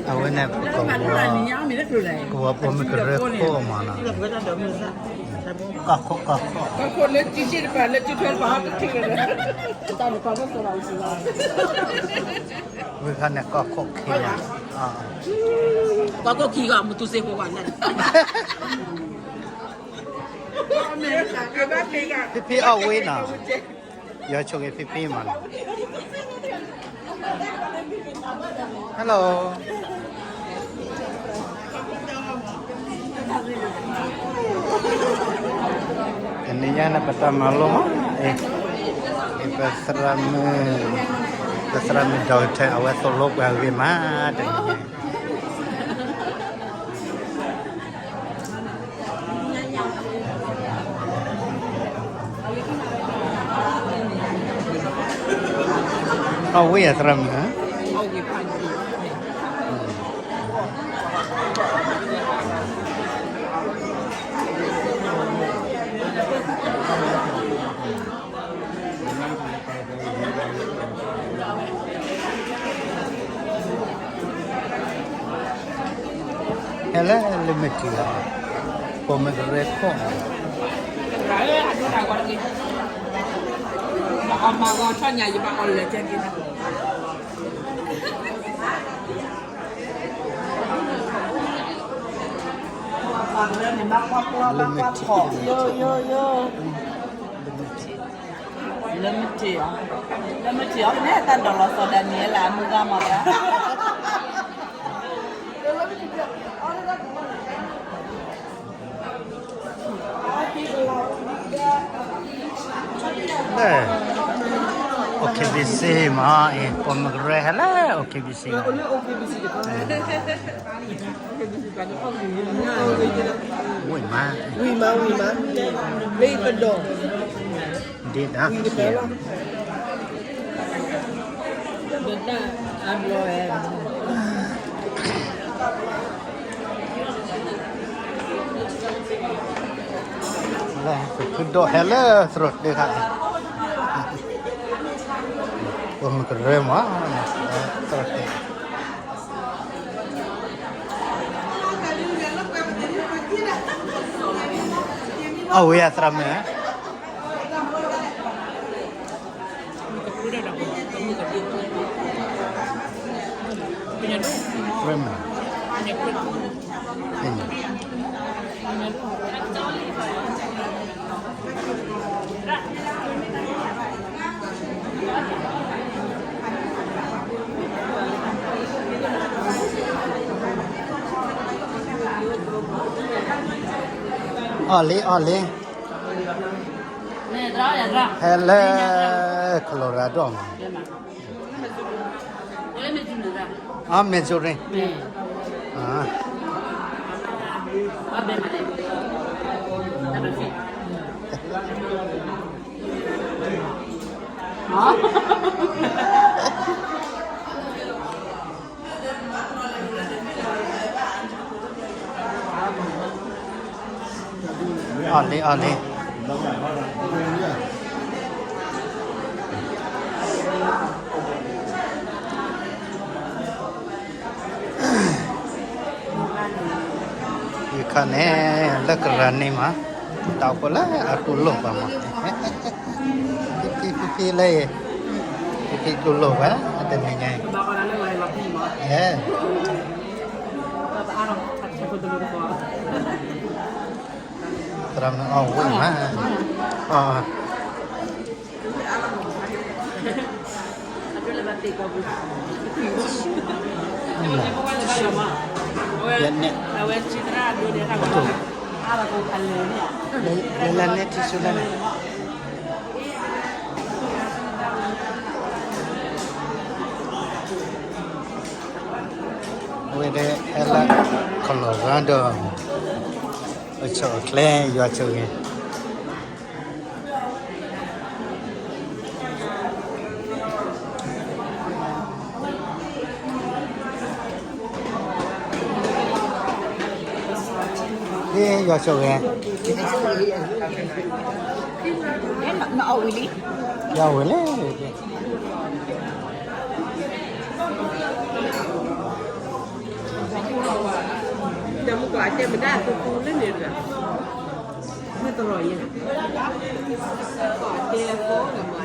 အဝဲန့ၣ်ပကဝီၤ, ကဝီၤပိာ်မုၣ်ကရၢခိၣ်မးနီၤ, ကီၢ်ခိၣ် ကီၢ်ခိၣ်, ကီၢ်ခိၣ်လၢကံၣ်စ့ၣ်တပၤ လၢကံၣ်ထွဲတပၤ ဟီၣ်တထံၣ်လၢၤ, တၢ်လၢကီၢ်ခိၣ်စၢၤဘၣ်ဝံၤစၢၤဘၣ်, ဝံၤခါန့ၣ် ကီၢ်ခိၣ်ခံဂၤ, ကီၢ်ခိၣ်ခံဂၤ မူတူစ့ဖိဝဲန့ၣ်, ဖံဖံအီၣ်ဝံၤနီၤ, ယွၤဆိၣ်ဂ့ၤဖံဖံမးနီၤ, Hello. တနံၤညါန့ၣ် ပတၢ်မၤလိမး, ပသရၣ်မုၣ်, ပသရၣ်မုၣ် doctor အဝဲသိၣ်လိပှၤဂ့ၤမး, တနံၤညါ အဝဲအသရၣ်မုၣ်ဧါ, ဟဲလၢလၢမ့ၢ်ထံၣ်လီၤ, ပိာ်မုၣ်ကရၢခိၣ်, အမၤဂီၤထီၣ်ညါ ယဘၣ်အီၣ်လၢာ်ကဲက့ၤ, လၢမ့ၢ်ထံၣ်, လၢမ့ၢ်ထံၣ်အီၤ, လၢမ့ၢ်ထံၣ်အီၤ ကနဲၣ်တၢ်ဒိးလီၤစီၤဒၤနံးယ့လး အမုၢ်ဂၤမၤသး လၢ အိၣ်ခ့ဘံၣ်စံမး, ပိာ်မုၣ်ကရၢဟဲလၢ အိၣ်ခ့ဘံၣ်စံ, ဝံၣ်မး, ဝံၣ်မး, ဝံၣ်မး, လၢပဒိၣ် ဒ့ဒၣ်, လၢဖုဒိၣ်ဟဲလၢသရိာ်တခါ, ပိာ်မုၣ်ကရၢမး, သရိာ်တခါ, အဝဲအသရၣ်မုၣ် Freeman. အီၣ်လံ အီၣ်လံ ဟဲလၢ Colorado မး, အ Missouri, အီၣ်လံ အီၣ်လံ ယခါန့ၣ် လၢကရၢန့ၣ်မး တၢ်အိၣ်ဖှိၣ်လၢအတူၢ်လိာ်ပှၤမး ဖံဖံဖံဖံလၢ ဖံဖံတူၢ်လိာ်ဝဲ တနံၤညါအံၤ သရၣ်မုၣ်အီၣ်ဝံၣ်မး အီၣ် ယနဲၣ် လၢလၢနဲၣ်ထံဆူလၢန့ၣ် ဝဲဒၣ်ဟဲလၢ Colorado အဆိအချ့ ယွၤဆိၣ်ဂ့ၤ ယွၤဆိၣ်ဂ့ၤ ယဝံၤလံ လၢ Colorado အတဲမတၤသူသူလၢန့ၣ်တဂၤ, မ့ၢ်တရီၤယဲ, အတဲဃီဂၤမး